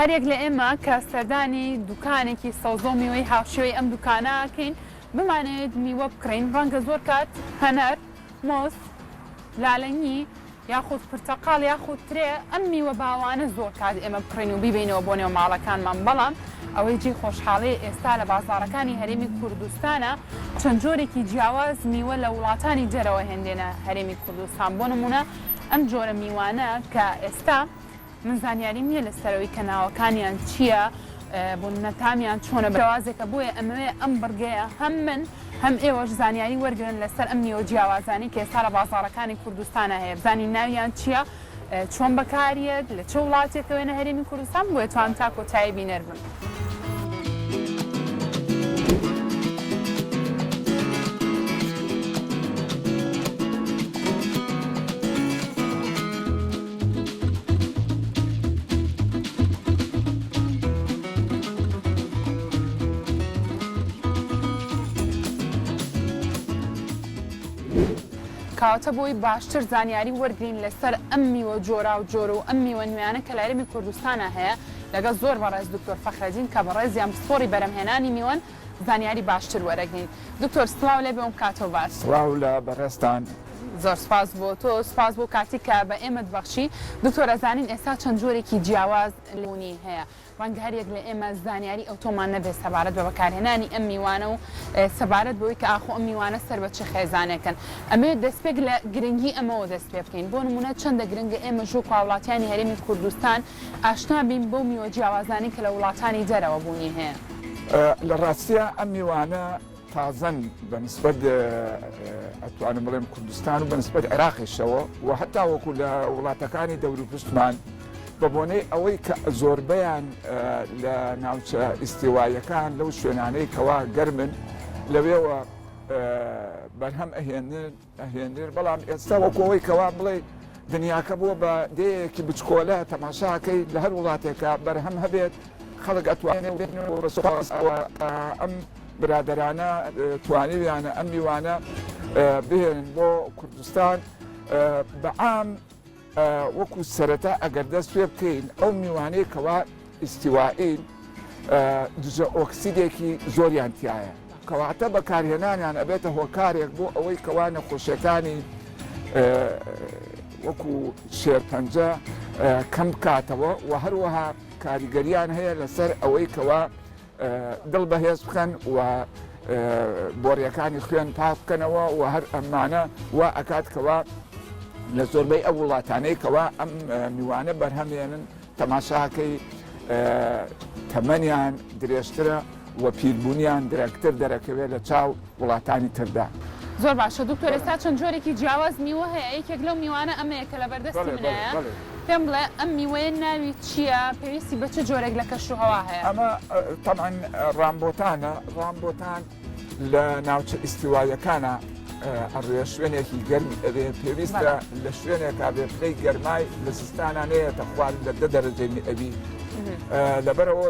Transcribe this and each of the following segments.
هەریەک لە ئێمە کە سەردانی دوکانێکی سەوزە و میوەی هاوشێوەی ئەم دوکانە ئەکەین، بمانەوێت میوە بکڕین، ڕەنگە زۆر کات هەنار، مۆز، لالەنگی، یاخود پرتەقاڵ یاخود ترێ، ئەم میوە باوانە زۆر کات ئێمە بکڕین و بیبەینەوە بۆ نێو ماڵەکانمان، بەڵام ئەوەی جێی خۆشحاڵیە ئێستا لە بازاڕەکانی هەرێمی کوردستانا چەند جۆرێکی جیاواز میوە لە وڵاتانی دەرەوە هێندێنە هەرێمی کوردستان، بۆ نموونە ئەم جۆرە میوانە کە ئێستا. من زانیاریم نیە لەسەر ئەوەی کە ناوەکانیان چیە بۆ نمونە تامیان چۆنە جیاوازێکە بۆیە ئەمەوێ ئەم بڕگەیە هەم من هەم ئێوەش زانیاری وەرگرن لەسەر ئەم میوە جیاوازانەی کە ئێستا لە بازاڕەکانی کوردستانا هەیە بزانین ناویان چیە چۆن بەکاریەت لە چ وڵاتێکەوە یەنە هەرێمی کوردستان بۆیە توانم تا کۆتایی بینەر بن. کەواتە بۆی باشتر زانیاری وەرگرین لەسەر ئەم میوە جۆراو جۆر و ئەم میوە نوێیانە کە لە هەرێمی کوردستانا هەیە لەگەڵ زۆر بەڕێز دکتۆر فەخرەدین کە بەڕێزیان پسپۆڕی بەرەمهێنانی میوەن زانیاری باشتر وەرەگرین. دکتۆر سڵاو لێبێ ئەم کاتەو باش. سڵاو لە بەڕێزتان. زۆر سوپاس بۆ تۆ سوپاس بۆ کاتی کە بە ئێمەت بەخشی. دکتۆر ئەزانین ئێستا چەند جۆرێکی جیاواز لە بوونی هەیە ڕەنگە هەریەک لە ئێمە زانیاری ئەوتۆمان نەبێت سەبارەت بە بەکارهێنانی ئەم میوانە و سەبارەت بەوەی کە ئاخۆ ئەم میوانە سەر بە چ خێزانێکن. ئەمەوێت دەستپێک لە گرنگی ئەمەوە دەست پێ بکەین. بۆ نموونە چەندە گرنگە ئێمەش وەکو هاوڵاتیانی هەرێمی کوردستان ئاشنا بین بەو میوە جیاوازانەی کە لە وڵاتانی دەرەوە بوونی هەیە. لە ڕاستیا ئەم میوانە تازەن بە نسبەت ئەتوانم بڵێم کوردستان و بە نسبەت عێراقیشەوە و هەتا وەکو لە وڵاتەکانی دەوروپشتمان بە بۆنەی ئەوەی کە زۆربەیان لە ناوچە ئیستیوایەکان لەو شوێنانەی کەوا گەرمن لەوێوە بەرهەم ئەهێنن ئەهێنرێن بەڵام ئێستا وەکو ئەوەی کەوا بڵێ دنیاکە بووە بە دێیەکی بچکۆلە تەماشاکەی لە هەر وڵاتێکە بەرهەم هەبێت خەڵک ئەتوانێت ئەم برادەرانە توانیویانە ئەم میوانە بهێنن بۆ کوردستان بەعام وەکو سەرەتا ئەگەر دەست پێ بکەین ئەو میوانەی کەوا ئیستیوائین دژە ئۆکسیدێکی زۆریان تایە کەواتە بەکارهێنانیان ئەبێتە هۆکارێک بۆ ئەوەی کەوا نەخۆشیەکانی وەکو شێرپەنجە کەم بکاتەوە و هەروەها کاریگەریان هەیە لەسەر ئەوەی کەوا دڵ بەهێز بکەن و بۆڕیەکانی خوێن پاک بکەنەوە و هەر ئەمانە وا ئەکات کەوا لە زۆربەی ئەو وڵاتانەی کەوا ئەم میوانە بەرهەمێنن تەماشاکەی تەمەنیان درێژترە و پیربوونیان درەنگتر دەرەکەوێت لە چاو وڵاتانی تردا. زۆر باشە دکتۆر ئێستا چەند جۆرێکی جیاواز میوە هەیە یەکێک لەو میوانە ئەمەیە کە لەبەردەستی منایە پێم بڵێ ئەم میوەیە ناوی چییە پێویستی بە چ جۆرێک لە کەش و هەوا هەیە؟ ئەمە تەبعەن ڕامبۆتانە ڕامبۆتان لە ناوچە ئیستیوایەکانە ئەڕوێ شوێنێکی گەرمی ئەوێ پێویستە لە شوێنێکا بێ پلەی گەرمای لە زستانە نەیەتە خوار لە دە دەرەجەی مئەوی لەبەرەوە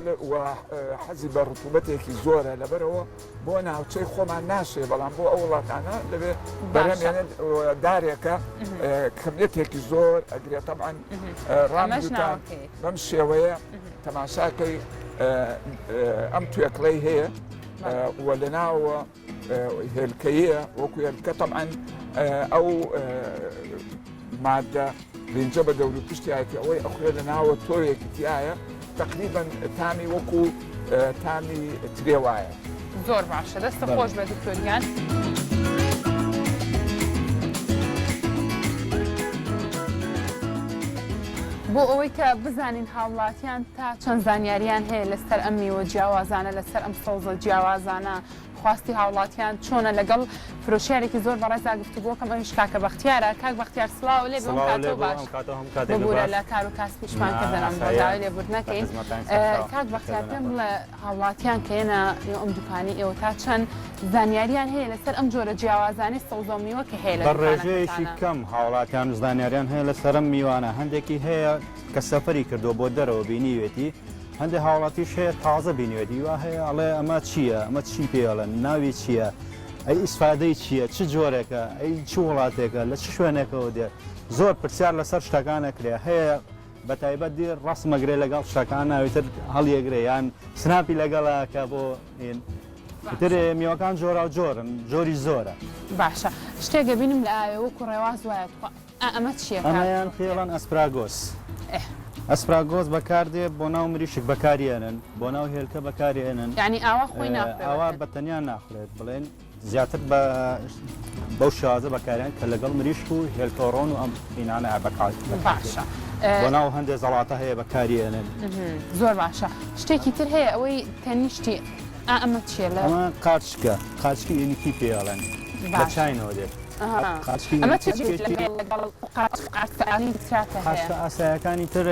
حەزی بە ڕتوبەتێکی زۆرە لەبەرەوە بۆ ناوچەی خۆمان ناشێ بەڵام بۆ ئەو وڵاتانە دەبێ بەرهەمێنن دارێکە کەمیەتێکی زۆر ئەگرێ تەبعەن ڕامبوتان بەم شێوەیە تەماشاکەی ئەم توێکڵەی هەیە و لە ناوە هێلکەیە وەکو هێلکە تەبعەن ئەو مادە برینجە بە دەور و پشتیایەتی ئەوەی ئەخورێ لە ناوە تۆوێکی تایە تقریبا تامی وەکو تامی ترێ وایە. زۆر باشە دەستت خۆش بێت دکتۆر گیان. بۆ ئەوەی کە بزانین هاوڵاتیان تا چەند زانیاریان هەیە لەسەر ئەم میوە جیاوازانە لەسەر ئەم سەوزە جیاوازانە خواستی هاوڵاتیان چۆنە لەگەڵ فرۆشیارێکی زۆر بەڕێزا گفتوگۆکەم ئەویش کاکە بەختیارە کاک بەختیار سڵاو لێ بێ ئەم کاتەو باش ببورە لە کار و کاسپیشمان کردن ئەمڕۆ داوای لێبوردن نەکەین کاک بەختیار پێم بڵێ هاوڵاتیان کە یەنە نێو ئەم دوکانی ئێوە تا چەند زانیاریان هەیە لەسەر ئەم جۆرە جیاوازانەی سەوزە و میوە کە هەیە لە بە ڕێژەیەکی دوکانەکەتانا؟ کەم هاوڵاتیان زانیاریان هەیە لەسەر ئەم میوانە هەندێکی هەیە کە سەفەری کردووە بۆ دەرەوە بینیوێتی هەندێ هاوڵاتیش هەیە تازە بینیوێتی وا هەیە ئەڵێ ئەمە چییە ئەمە چی پێ ئەڵێن ناوی چییە ئەی ئیسفادەی چییە چ جۆرێکە ئەی چ وڵاتێکە لە چ شوێنێکەوە دێت زۆر پرسیار لەسەر شتەکان ئەکرێ هەیە. بە تایبەت دی ڕەسمەگرێ لەگەڵ شتەکان ناویتر هەڵیەگرێ یان سناپی لەگەڵە کە بۆ تر میوەکان جۆرا و جۆرن جۆری زۆرە. باشە شتێک ئەبینم لە ئاوێ وەکو ڕێواس وایە تخوا ئا ئەمە چیە کاک؟ ئەمەیان پێڵەن asparagus asparagus بەکاردێ بۆ ناو مریشک بەکاریێنن بۆ ناو هێلکە بەکارێنن یعنی ئاوا خۆی ناخورێ ئاوا بە تەنیا ناخورێت بڵێن زیاتر بە بەو شێوازە بەکاریان کە لەگەڵ مریشک و هێلکەڕۆن و ئەم هینانە بەکار باشە بۆ ناو هەندێک زەڵاتە هەیە بەکاریێنن زۆر باشە شتێکی تر هەیە ئەوەی تەنیشتی ئا ئەمە چییە لە ئەمە قارچکە قارچکی ئینکی پێڵێن لە چاینەوە دێت قارچکی ئەمە چ لەگەڵ قارچکانی تراتە هەیە قارچکە ئاسایەکانی تر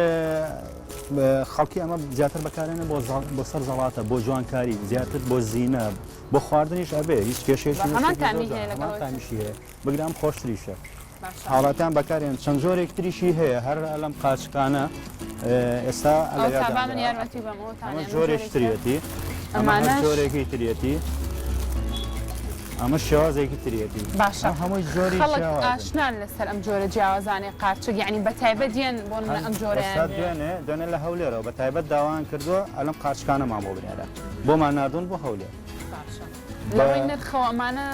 خەڵکی ئەمە زیاتر بەکارێنە بۆ بۆ سەر زەڵاتە بۆ جوانکاری زیاتر بۆ زینە بۆ خواردنیش ئەبێ هیچ کێشەیەکی نیە، هەمان شتێکی تامی زۆر هەیە جوانە، لەگەڵ هەمان ئەوەی تر. تامیشی هەیە بگرە ئەم خۆشتریشە. باشە. هاوڵاتیان بەکاریان چەند جۆرێک تریشی هەیە هەر لەم قارچکانە ئێستا ئەو لەگەڵ تا با من دانراوە. یارمەتی بەم ئەوتانێ ئەمە ئەمە جۆرێک جۆرێکی ترە. تریەتی ئەمە هەر ئەمانەش جۆرێکی تریەتی ئەمە شێوازێکی تریەتی باشە ئەمە هەمووی جۆری خەڵک جیاوازن. ئاشنان لەسەر ئەم جۆرە جیاوازانەی قارچک یعنی بە تایبەت یەن بۆ نمونە ئەم جۆرەیان ئێستا دوێنێ دوێنێ لە هەولێرەوە بە تایبەت داوایان کردووە ئەلەم قارچکانەمان بۆ بنێرە. بۆمان ناردوون بۆ هەولێر. باشە لەڕووی نرخەوە ئەمانە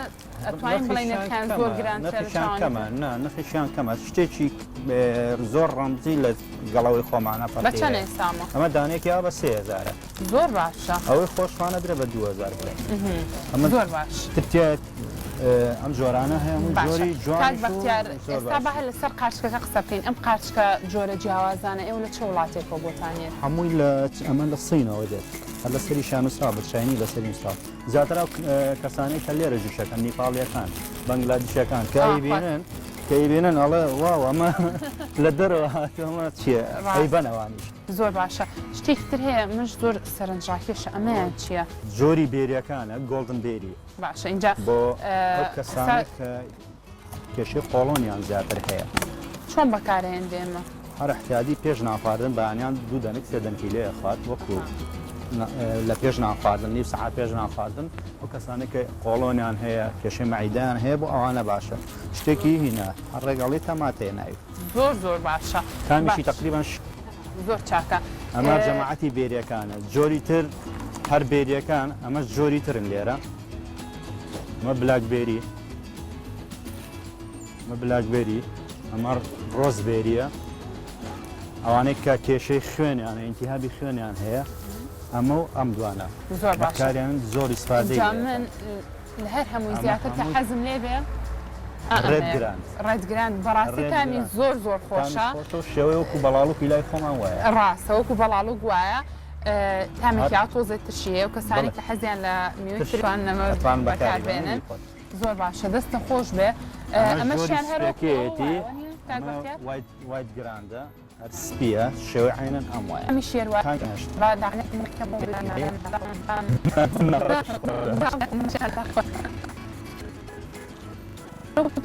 ئەتوانین بڵێین نرخیان زۆر گرانترە لە نرخیان کەمە نا نرخیان کەمە شتێکی زۆر ڕەمزی لە گەڵەوەی خۆمانە بە چەند ئێستامە ئەمە دانێکی بە 3000 زۆر باشە ئەوەی خۆشمانە درێ بە 2000 بڵێ ئەمە زۆر باش ترتێت ئەم جۆرانە هەیە هەموو جۆری جوان کاک بەختیار ئێستا با هەر لەسەر قارچکەکە قسە بکەین ئەم قارچکە جۆرە جیاوازانە ئێوە لە چ وڵاتێکەوە بۆتان یەت؟ هەمووی لە ئەمە لە سینەوە دێت هەر لە سەریشیان نووسراوە بە چاینی لەسەری نووسراوە زیاتر ئەو کەسانەی کە لێرە ژیشەکەن نیپاڵیەکان بەنگلادیشەکان کە ئەیبینن کە ئەیبینن ئەڵێ واو ئەمە لە دەرەوە هاتووە ئەمە چییە ئەیبەنەوانیش زۆر باشە شتێکی تر هەیە منش زۆر سەرنجڕاکێشە ئەمەیان چییە؟ جۆری بێریەکانە گۆڵدن بێری باشە ئینجا بۆ ئەو کەسانەی کە کێشەی قۆڵۆنیان زیاتر هەیە. چۆن بەکارئێنرێ ئەمە؟ هەر احتیادی پێش نان خواردن بەیانیان دوو دەنک سێ دەنکی لێ خوارد وەکو لە پێش نان خواردن نیو سەعات پێش نان خواردن ئەو کەسانەی کە قۆڵۆنیان هەیە کێشەی مەعیدەیان هەیە بۆ ئەوانە باشە شتێکی هینە هەر ڕێگەڵی تەماتەیە ناوی. زۆر زۆر باشە. تامیشی تەقریبەن. زۆر چاکە. ئەمە جەماعەتی بێریەکانە جۆری تر هەر بێریەکان ئەمەش جۆری ترن لێرە ئەمە blackberry ئەمە blackberry ئەمە raspberry یە ئەوانەی کە کێشەی خوێنیان ئینتیهابی خوێنیان هەیە ئەمە و ئەم دوانە زۆر باشە بەکاریان زۆر ئیسفادەی من لە هەر هەمووی زیاتر کە حەزم لێ بێ Red Grand Red Grand بەڕاستی تامی زۆر زۆر خۆشە شێوەی وەکو بەڵاڵوکی لای خۆمان وایە ڕاستە وەکو بەڵاڵوک وایە تامێکی ئاتۆزێ ترشی هەیە و کەسانی کە حەزیان لە میوەی ترشوان نەمە بەکاربێنن زۆر باشە دەستە خۆش بێ ئەمەشیان هەر وەکێتی White Grand ە هەر سپیە شێوەی عەینەن ئەم وایە. ئەمی شێروان با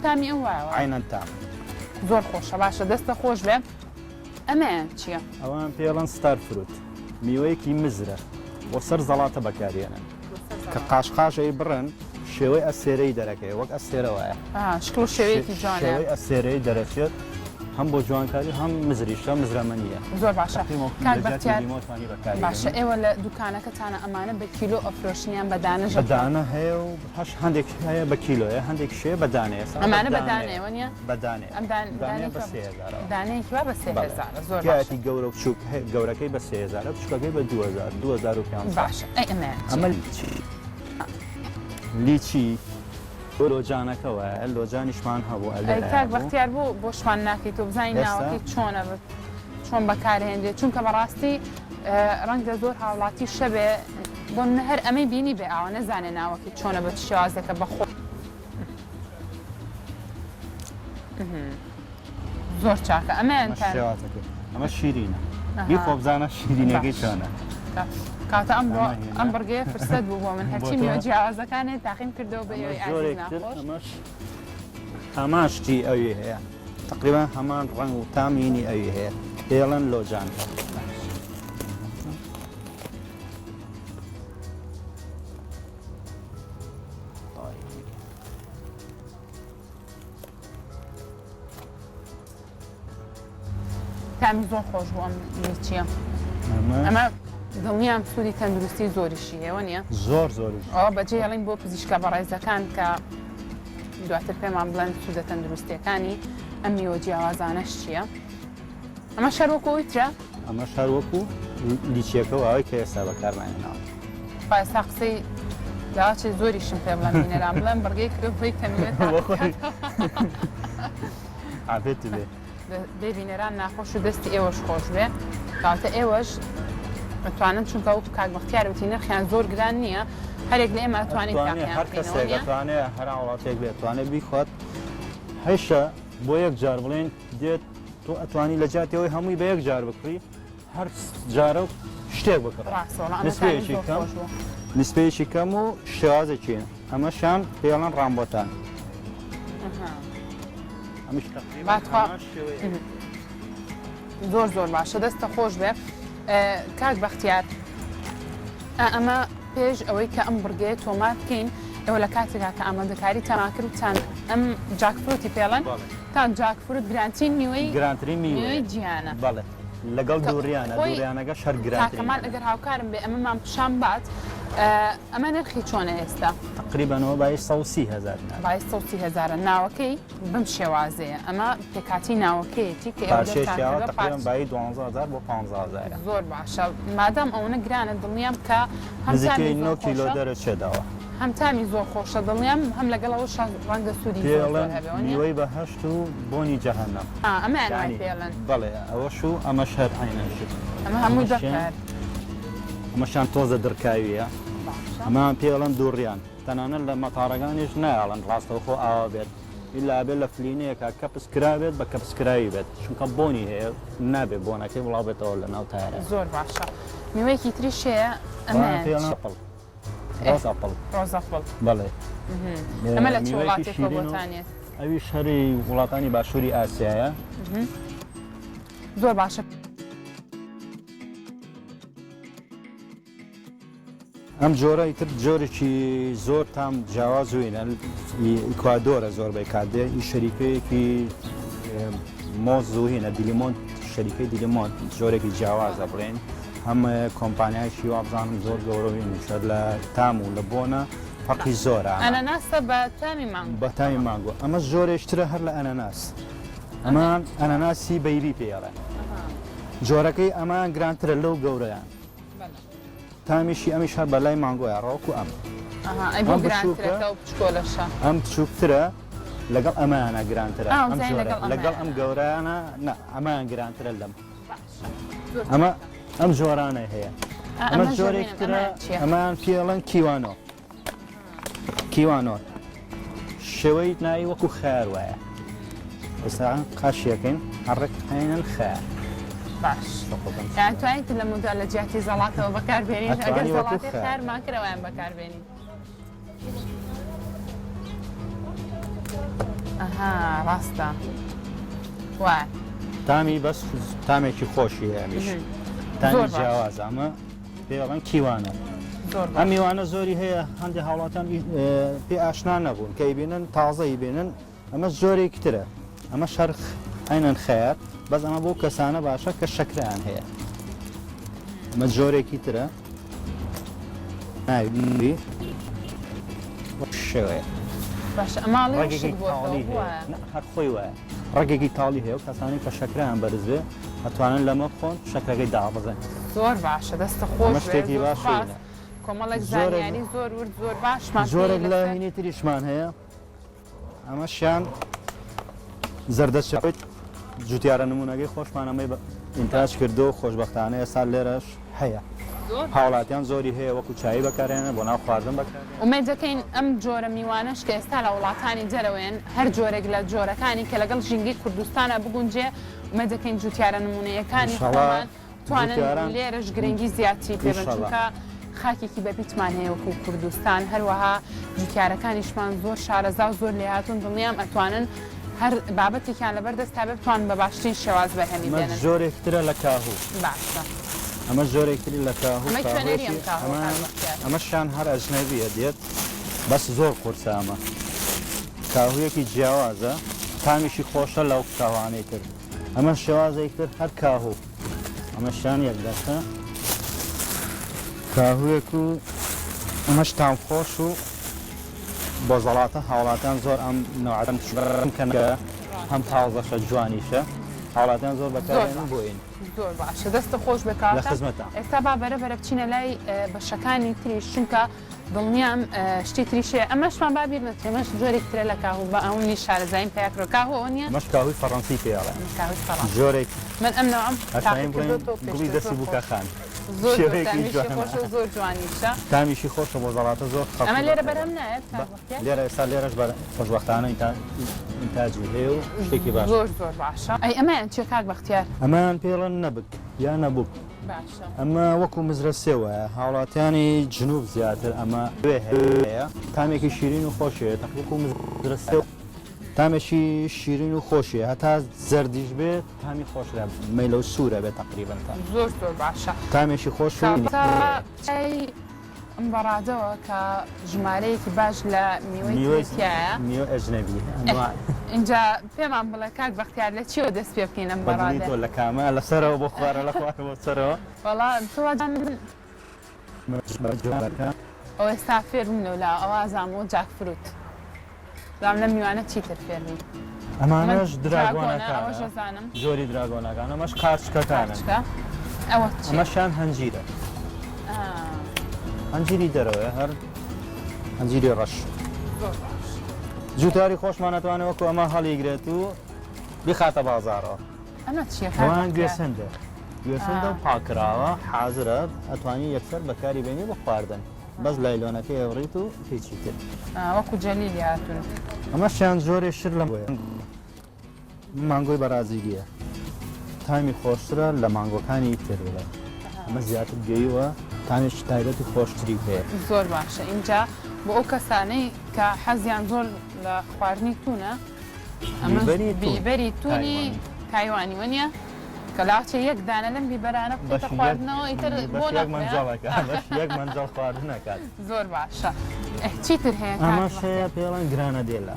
تامی ئەم وایە عەینەن تام زۆر خۆشە باشە دەستە خۆش بێ ئەمەیان چییە؟ ئەوان پێڵەن star fruit میوەیەکی مزرە بۆ سەر زەڵاتە بەکارێنن کە قاش قاش ئەی بڕن شێوەی ئەستێرەی دەرەکەوێ وەک ئەستێرە وایە. شکڵ و شێوەیەکی جوانە. شێوەی ئەستێرەی دەرەچێت هەم بۆ جوانکاری هەم مزریشە مزرەمەنییە. زۆر باشە کاک بەختیار باشە ئێوە لە دوکانەکەتانە ئەمانە بە کیلۆ ئەفرۆشن یان بە دانە بە دانە هەیە و هەش هەندێک هەیە بە کیلۆیە هەندێک شێ بە دانەیە ئەمانە بە دانەیە وەنیە؟ بە دانەیە ئەم دانەیە بە 3000 دانەیەکی وا بە 3000 زۆر باشە. تیایەتی گەورە و بچووک هەیە گەورەکەی بە 3000 بچووکەکەی بە 2000 2500 باشە ئەی ئەمەیان چیە؟ ئەمە لیچی لیچی لۆجانەکە وایە لۆجانیشمان هەبوو ئەی کاک بەختیار بۆ بۆشمان ناکەیت تۆ بزانین ناوەکەی چۆنە چۆن بەکارهێنرێت چونکە بەڕاستی ڕەنگە زۆر هاوڵاتی شەبێ بۆ منە هەر ئەمەی بینی بێ ئاوە نەزانێ ناوەکەی چۆنە بە چ شێوازێکە بەخۆ زۆر چاکە ئەمەیان شێوازەکەی ئەمە شیرینە بیخۆ بزانە شیرینەکەی چۆنە کاتە ئەم ئەم بڕگەیە فرسەت بوو بۆ من هەرچی میوە جیاوازەکانێ تاقیم کردەوە بە ئێوەی ئازیز ناخۆش هەمان شتی ئەوی هەیە تقریبا هەمان ڕەنگ و تامینی ئەوی هەیە پێڵەن لۆجان. تامی زۆر خۆش بوو ئەم لیچیە. ئەمە دڵنیام سوودی تەندروستی زۆریشی هەیە وەنیە؟ زۆر زۆریش. ئەوە بەجێ هێڵین بۆ پزیشکە بەڕێزەکان کە دواتر پێمان بڵێن سوودە تەندروستیەکانی ئەم میوە جیاوازانەش چییە؟ ئەمە شەر وەکو ئەوی ترە؟ ئەمە شەر وەکو لیچیەکە و ئەوەی کە ئێستا بەکارمان هێناوە. خوا ئێستا قسەی داواچێ زۆریشم پێ بڵێن بینەران بڵێن بڕگەی کرۆ بۆی کەمیوە عافێت بێ. بێ بینەران ناخۆش و دەستی ئێوەش خۆش بێ کەواتە ئێوەش ئەتوانن چونکە وەکو کاک بەختیار وتی نرخیان زۆر گران نییە هەرێک لە ئێمە ئەتوانین تاقیان هەر کەسێک ئەتوانێ هەر وڵاتێک بێت توانێت بیخوات هەشە بۆ یەک جار بڵێن دێت تۆ ئەتوانی لە جیاتی ئەوەی هەمووی بە یەک جار بکڕی هەر جارە و شتێک بکڕ نسبەیەکی کەم نسبەیەکی کەم و شێوازێکی ئەمەشان پێڵەن ڕامبۆتان زۆر زۆر باشە دەستە خۆش بێ کاک بەختیار ئەمە پێش ئەوەی کە ئەم بڕگەیە تۆمار بکەین، ئێوە لە کاتێکا کە ئامادەکاری تان کرد وتان ئەم jackfruit ی پێڵێن، وتان jackfruit گرانترین میوەی گرانترین میوەی جیهانە. بەڵێ لەگەڵ دووریانە، دووریانەکەش هەر گرانترینە. کاک کەمال ئەگەر هاوکارم بێ ئەمەمان پیشان بات، ئەمە نرخی چۆنە ئێستا؟ تەقریبەن ئەوە بایی 130 هەزار دینارە. بایی 130 هەزارە. ناوەکەی بەم شێوازەیە. ئەمە پێکهاتەی ناوەکەیەتی کە ئێوە پارچەیەکی دەرتان ئاوا کردوە تەقریبەن پارچ بایی دوانزە هەزار بۆ پانزە هەزارە. زۆر باشە مادام ئەوەنە گرانە دڵنیام کە هەم نزیکەی تامی نۆ زۆر کیلۆ خۆشە دەرەچێت ئەوە. هەم تامی زۆر خۆشە دڵنیام هەم لەگەڵ ئەوەشا ڕەنگە سوودی پێی زۆر زۆر ئەڵێن هەبێ وەنیە؟ میوەی بەهەشت و بۆنی جەهەنەم. ئا ئەمەیان وای یانی پێ ئەڵێن. بەڵێ ئەوەش و ئەمەش هەر عەینەن شت. ئەمە هەمووی ئەمەشیان دەکار. ئەمەشیان تۆزە دڕکاوییە. باشە. ئەمەیان پێی ئەڵێن دووڕیان. تەنانەت لە مەتارەکانیش نایەڵن ڕاستەوخۆ ئاوا بێت. ئیلا ئەبێت لە فلینەیەکا کەپس کرابێت بە کەپسکراوی بێت چونکە بۆنی هەیە نابێت بۆنەکەی بڵاو بێتەوە لە ناو تایەرە. زۆر باشە میوەیەکی تریش هەیە ئەمەیان پێی ئەڵێن apple rose apple rose apple بەڵێ ئەمە لە چ میوەیەکی وڵاتێکەوە شیرین و بۆتان یەت؟ ئەویش هەری وڵاتانی باشووری ئاسیایە. زۆر باشە. ئەم جۆرە ئیتر جۆرێکی زۆر تام جیاواز وینە ئیکوادۆرە زۆربەی کات دێ ئی شەریکەیەکی مۆز و هینە دیلیمۆنت شەریکەی دیلیمۆنت جۆرێکی جیاوازە بڵێن هەم کۆمپانیایکی وابزانم زۆر گەورە وینیشە لە تام و لە بۆنە فەرقی زۆرە ئەنەناسە بە تامی مانگۆ بە تامی مانگۆ ئەمە جۆرێکترە هەر لە ئەنەناس ئەمە ئەنەناسی baby پێڵێن جۆرەکەی ئەمە گرانترە لەو گەورەیان تامیشی ئەمیش هەر بەلای مانگۆیە ڕاوەکو ئەم. ئەها ئەی بۆ ئەم بچووکە گرانترە کە ئەو بچکۆلەشە؟ ئەم بچووکترە لەگەڵ ئەمەیانە گرانترە ئا ئەم وزای جۆرە لەگەڵ لەگەڵ ئەم ئەمەیانە. گەورەیانە نا ئەمەیان گرانترە لەم. باشە زۆر ئەمە چاکە. ئەم جۆرانەی هەیە. ئا ئەمە ئەمەش جۆرێک دەبینم ترە ئەمەیان چییە؟ ئەمەیان پێ ئەڵێن kiwano. kiwano شێوەی ناوی وەکو خەیار وایە ئێستا قاشیەکەین هەڕێک عینەن خەیار باش یان توانیت لە مدە لە جیاتی زەڵاتەوە بەکاربێنین ئەگەر زەڵاتی خەیارمان کرد ئەویان بەکاربێنین ئەها ڕاستە وایە تامی بەس تامێکی خۆشی هەیە ئەمیش تامی جیاوازە ئەمە پێی ئەڵێن kiwano. ئەم میوانە زۆری هەیە هەندێک هاوڵاتیان پێ ئاشنا نەبوون کە ئەیبینن تازە ئەیبینن ئەمە زۆرێکی ترە ئەمە شەرخ عینەن خەیار بەس ئەمە بۆ کەسانە باشە کە شەکرەیان هەیە ئەمە جۆرێکی ترە ناوی شێوەیە باشە ئەماڵی ڕەگێکی تاڵی هەیە هەر خۆی وایە ڕەگێکی تاڵی هەیە و کەسانی کە شەکرەیان بەرز بێ ئەتوانن لەمە بخۆن شەکرەکەی دابەزێن. زۆر باشە دەستت خۆش ئەمە بێ شتێکی زۆر باش سوپاس نییە. کۆمەڵێک زۆرێک زانیاری زۆر ورد زۆر باشمان پێیە زۆرێک لە لەسەر هینی تریشمان هەیە ئەمەشیان زەردەچەوەی جوتیارە نمونەکەی خۆشمان ئەمەی بە ئینتاج کردو خۆشبەختانە ئێستا لێرەش هەیە زۆر باش. هاوڵاتیان زۆری هەیە وەکو چایی بەکارێنن بۆ ناو خواردن بەکارێنن. ئومێد دەکەین ئەم جۆرە میوانەش کە ئێستا لە وڵاتانی دەرەوەن هەر جۆرێک لە جۆرەکانی کە لەگەڵ ژینگەی کوردستانا بگونجێ ئومێد دەکەین جوتیارە نمونەیەکانی ئینشەڵا خۆمان بتوانن جوتیاران لێرەش گرنگی زیاتری پێ بەن ئینشەڵا. چونکە خاکێکی بەپیتمان هەیە وەکو کوردستان هەروەها جوتیارەکانیشمان زۆر شارەزا و زۆر لێهاتوون دڵنیام ئەتوانن هەر بابەتێکیان لەبەر دەستا بێ بتوانن بە باشترین شێواز بەرهەمی ئەمە بێنن. جۆرێک ترە لە کاهوو. باشە. ئەمە جۆرێک تری لە کاهوو ئەمەی کوێنەری کاهوویەکی ئەم کاهووە ئەمە کاک بەختیار؟ ئەمەشیان هەر ئەجنەبیە دێت بەس زۆر قورسە ئەمە کاهوویەکی جیاوازە تامیشی خۆشە لەو کاهوانەی تر. ئەمە شێوازێک تر هەر کاهوو ئەمەشیان یەک دەستە کاهووێک و ئەمەش تام خۆش و بۆ زەڵاتە هاوڵاتیان زۆر ئەم نەوعەم کە هەم تازەشە جوانیشە هاوڵاتیان زۆر بەکارێنن بۆ ئین. زۆر باشە دەستت خۆش بێ کاکە. لە خزمەتان. ئێستا با بەرە بەرە بچینە لای بەشەکانی تریش چونکە دڵنیام شتی تریش هەیە ئەمەشمان با بیر نەچێ ئەمەش جۆرێکی ترە لە کاهوو با ئەونیش شارەزاییم پیا کردوە کاهوو ئەوە نییە؟ ئەمەش کاهووی فەڕەنسی پێ ئەڵێن کاهووی فەڕەنسی جۆرێک من ئەم نەوعەم تاقی ئەتوانین بڵێین کردۆتەوە گوڵی پێشتر دەستی زۆر بووکە خۆشە خان زۆر زۆر شێوەیەکی تامیشی جوانە خۆشە و زۆر جوانیشە. تامیشی خۆشە بۆ زەڵاتە زۆر خەڵکی ئەمە لێرە بەکارێ بەرهەم نایەت بە کاک بەختیار؟ لێرە ئێستا لێرەش بەر خۆشبەختانە ئینتاجی هەیە و شتێکی باشە. زۆر زۆر باشە ئەی ئەمەیان چیە کاک بەختیار؟ ئەمەیان پێڵێن نەبک یا نەبوک. باشە. ئەمە وەکو مزرە سێو وایە هاوڵاتیانی جنوب زیاتر ئەمە لەوێ هەیە تامێکی شیرین و خۆشی هەیە تەقریبا وەکو مزرە سێو تامێکی شیرین و خۆشی هەیە هەتا زەردیش بێت تامی خۆشترە مەیلەو سوورە بێت تەقریبا تا زۆر زۆر باشە. تامێکی خۆش و کاکە چای ئەم بەڕادەوە کە ژمارەیەکی باش لە میوەی میوەی تیایە. میوە ئەجنەبی ئەنواع. ئینجا پێمان بڵێ کاک بەختیار لە چیەوە دەست پێ بکەین ئەم بە دڵی بەڕادە؟ تۆ لە کامە لە سەرەوە بۆ خوارە لە خوارە بۆ سەرەوە؟ وەڵا تۆ جان ئەوە ئێستا فێر بووم لەولا ئەوە ئەزانمەوە جاک فروت. بەڵام لەم میوانە چیتر فێر بین. ئەمانەش دراگۆنەکانە جۆری دراگۆنەکان ئەمەش قارچکەکانن ئەمەشیان هەنجیرە هەنجیری دەرەوەیە هەر هەنجیری ڕەش جوتاری خۆشمان ئەتوانێت وەکو ئەمە هەڵیگرێت و بیخاتە بازارەوە ئەمە چییە ئەوان گوێسەندە گوێسەندە و پاکراوە حازرە ئەتوانی یەکسەر بەکاری بێنی بۆ خواردن بەس لایلۆنەکەی ئەبڕیت و هیچی تر. وەکو جەلیلی هاتوون. ئەمەشیان جۆرێ شر لە مانگۆی بەرازیلیە تامی خۆشترە لە مانگۆکانی تر بڵێ ئەمە زیاتر گەیوە تامێکی تایبەت و خۆشتری هەیە. زۆر باشە ئینجا بۆ ئەو کەسانەی کە حەزیان زۆر لە خواردنی تونە ئەمە بیبەری تونی تایوانی وەنیە؟ کە لاچێ یەک دانە لەم بیبەرانە بخەیتە خواردنەوە ئیتر بۆ یەک مەنجەڵەکە بەش یەک مەنجەڵ خواردنەکات. زۆر باشە چیتر هەیە؟ ئەمەش هەیە پێڵەن گرانەدێلا.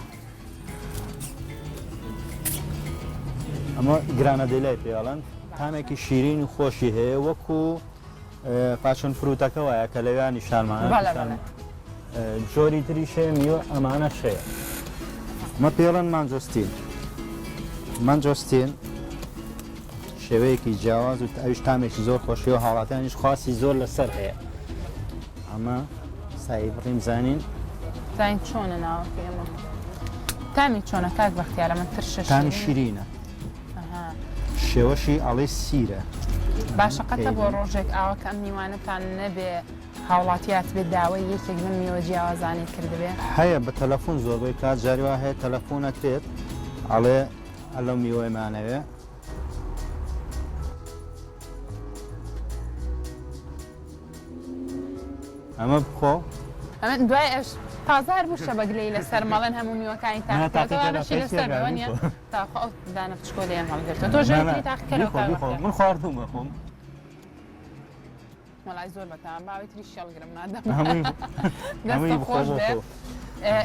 ئەمە گرانەدێلای پێڵەن تامێکی شیرین و خۆشی هەیە وەکو passion fruit ەکە وایە کە لەویا نیشانمان جۆری تریش هەیە میوە ئەمانەش هەیە مە پێڵەن mangosteen mangosteen شێوەیەکی جیاواز و ئەویش تامێکی زۆر خۆشی و هاوڵاتیانیش خواستی زۆر لەسەر هەیە ئەمە سایی بڕیم زانین زانین چۆنە ناوەکەی ئەمە تامی چۆنە کاک بەختیارە من ترشە تامی شیرینە شێوەشی ئەڵێی سیرە. باشە قەتە بۆ ڕۆژێک ئاوا کە ئەم میوانەتان نەبێ هاوڵاتی هاتبێ داوای یەکێک لەم میوە جیاوازانەی کردبێ؟ هەیە بە تەلەفۆن زۆربەی کات جاری وا هەیە تەلەفۆن ئەکرێت ئەڵێ ئەلەو میوەیەمانەوێ. ئەمە بخۆ. ئەمن دوای ئەش تازە هەر بوو شەبەک لێی لەسەر مەڵێن هەموو میوەکانی تاقیکردەوە ئەمەشی لەسەر بێ وەنیە؟ تاخۆ ئەو دانە بچکۆلەیەم هەڵگرتووە تۆ ژەنگی تاقیکەرەوە بیخۆ بیخۆ من خواردوومە خۆم. وەڵای زۆر بەتام باوی تریش هەڵگرم مادەم هەمووی دەستە خۆش بێ.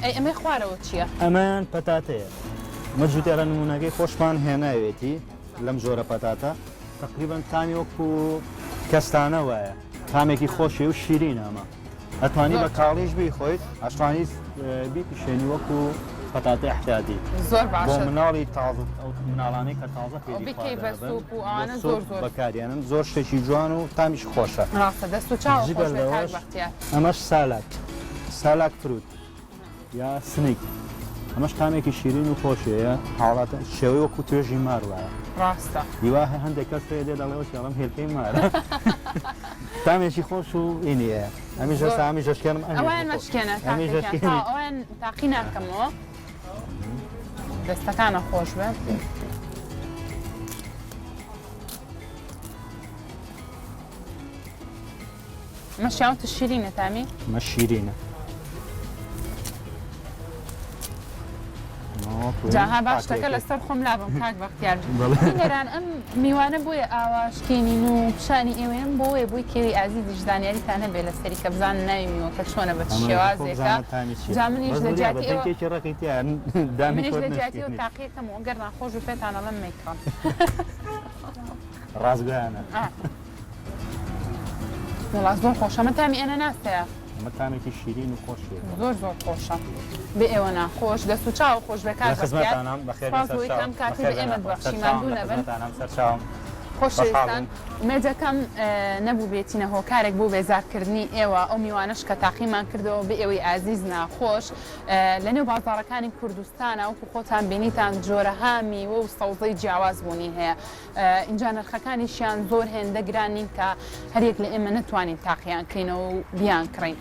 ئەی ئەمەی خوارەوە چییە؟ ئەمەیان پەتاتەیە مە جوتیارە نمونەکەی خۆشمان هێناوێتی لەم جۆرە پەتاتە تەقریبەن تامی وەکو کەستانە وایە تامێکی خۆشی و شیرینە ئەمە ئەتوانی بە کاڵیش بیخۆیت ئەشتوانی بیپیشێنی وەکو پەتاتەی احتیادی زۆر باشە بۆ مناڵی تازە ئەو مناڵانەی کە تازە فێری بیکەی بە خواردن سوپ و ئەوانە بە زۆر سوپ زۆر بەکاریانن زۆر شتێکی جوان و تامیش خۆشە ڕاستە دەست و چاو جگە خۆش بێ کاک لەوەش بەختیار ئەمەش سالاک سالاک fruit یا سنیک ئەمەش تامێکی شیرین و خۆشی هەیە حاڵاتە شێوەی وەکو توێژی مار وایە ڕاستە هیوا هەیە هەندێک کەس هەیە دێ دەڵێ وەچی ئەڵێم هێلکەی مارە تامێکی خۆش و ئینی هەیە ئەمیش زۆر ئێستا ئەمیش ئەشکێنم ئەمیش ئەویان بخۆ مەشکێنە ئەمیش کاکە گیان ئەشکێنی تا ئەویان تاقی ناکەمەوە دەستەکانە خۆش بێ ئەمە شیاوتە شیرینە تامی؟ ئەمە شیرینە. جا ها با شتەکە لەسەر خۆم لابەم کاک بەختیار. بینەران ئەم میوانە بۆیە ئاوا شکێنین و پیشانی ئێوەیەم بۆیە بۆی کێوی ئازیزیش زانیاریتان هەبێ لەسەری کە بزانن ناوی میوەکە چۆنە بە چ شێوازێکە جا منیش لە جیاتی ئێوە منیش لە جیاتی ئێوە تاقیەکەم و گەر ناخۆش بوو پێتان ئەڵێم مەیکڕن. ڕاستگۆیانە. وەڵا زۆر خۆشە ئەمە تامی ئەنەناسەیە. ئەمە تامێکی شیرین و خۆشی هەیە. زۆر زۆر خۆشە بێ ئێوە ناخۆش دەست و چاو خۆش بێ کاک لە بەختیار خزمەتانام بەخێر بێن سپاس بۆی سەرچاوم کە ئەم کاتەی بەخێر بە بێن ئێمەت ئاخۆ بەخشی سەرچاوم ماندوو لە نەبن خزمەتانام سەرچاوم خۆشەویستان خۆشحاڵ بووم. ئومێدەکەم نەبووبێتینە هۆکارێک بۆ بێزارکردنی ئێوە ئەو میوانەش کە تاقیمان کردەوە بێ ئێوەی ئازیز ناخۆش لەنێو بازاڕەکانی کوردستانا وەکو خۆتان بینیتان جۆرەها میوە و سەوزەی جیاواز بوونی هەیە ئینجا نرخەکانیشیان زۆر هێندە گران نین کە هەریەک لە ئێمە نەتوانین تاقیان کەینەوە و بیانکڕین.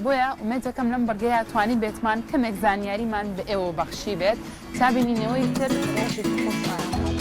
بۆیە ئومێد دەکەم لەم بڕگەیە توانی بێتمان کەمێک زانیاریمان بە ئێوە بەخشی بێت تا بینینەوەی تر ڕۆژێکی خۆش و ئارام.